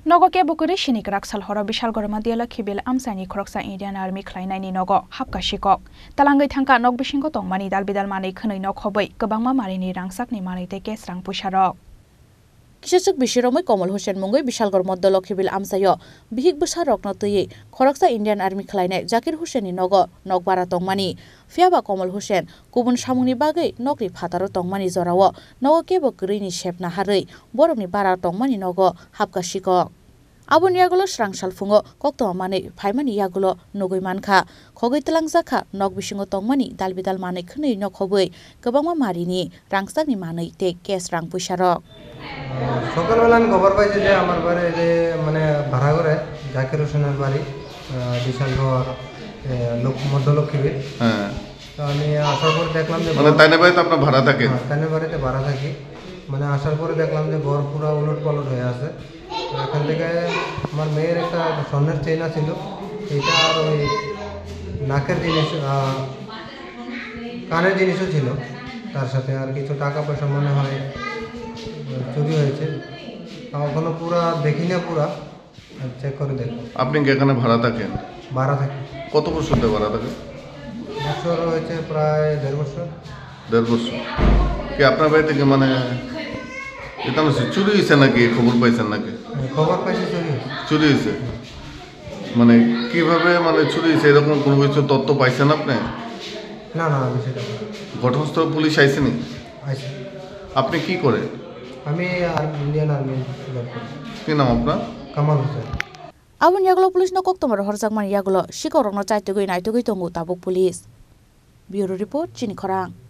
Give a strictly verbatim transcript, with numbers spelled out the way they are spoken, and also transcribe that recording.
Nogo kebo kwrwi sini kwrak sal horo Bishalgarh Madhya Lakhibil amchaini khoroksa Indian Army khlainaini nogo hapka sikok. Talangwi thangkha nok bisingo tongmani dal bidal manwi khwnwi nok hobwi kwbangma marini rangchakni manwi tei cash rang puisarok. Kisachwk bisi romwi Komol Hussain mungwi Bishalgarh Madhya Lakhibil amchaio bihik bwsarokno twiwi khoroksa Indian Army khlainai Zakir Hussainni nogo nok bara tongmani. Phiyaba Komol Hussain kubun samungni bagwi nokni phataro tongmani jorao nogo kebo kwrwini sep naharwi borokni bara tongmani nogo hapka sikok. Aboni yagulo srang salphungo koktwma manwi phaimani yagulo nugwi mankha, khogwi twlangjakha nok bisingo tongmani dal bidal manwi khwnwi nok hobwi kwbangma marini rangchakni manwi tei cash rang puisarok. সকালবেলা আমি খবর পাইছি যে আমার বাড়ি যে মানে ভাড়া ঘরে জাকির হোসেনের বাড়ি, আহ, বিশালগড়, এ, লোক-, মধ্যলক্ষ্মীবিল। হ্যাঁ। তো আমি আসার পর দেখলাম যে মানে ঘর তাইনের বাড়িতে আপনার ভাড়া থাকেন? হ্যাঁ, তাইনের বাড়িতে ভাড়া থাকি। মানে আসার পরে দেখলাম যে ঘর পুরা উলট পালট হয়ে আছে। তো এখান থেকে আমার মেয়ের একটা স্বর্ণের চেইন ছিল, এটা আর ওই নাকের জিনিস, আহ, কানের জিনিসও ছিল তার সাথে, আর কিছু টাকা পয়সা মনে হয়, আহ, চুরি হয়েছে। তা ওখানে পুরা দেখি না পুরা, চেক করে দেখো। আপনি কি এখানে ভাড়া থাকেন? ভাড়া থাকি। কত বছর ধরে ভাড়া থাকেন? বছর হয়েছে প্রায় দেড় বছর। দেড় বছর। কি আপনার বাড়ি থেকে মানে এটা হচ্ছে চুরি হয়েছে নাকি খবর পাইছেন নাকি? হ্যাঁ, খবর পাইছি চুরি হয়েছে। চুরি হয়েছে? মানে কিভাবে মানে চুরি হয়েছে এরকম কোনো কিছু তথ্য পাইছেন আপনি? না, না, আমি সেটা পাইনি। ঘটনাস্থল পুলিশ আইসেনি? আইসে। আপনি কি করেন? আমি আর ইন্ডিয়ান আর্মি জব করি। কি নাম আপনার? কামাল Hossain. Aboni yagulo police no koktwma rohorjakmani yagulo sikorokno chaitugwi naitugwi tongo tabuk police. Bureau report, Chini Khorang.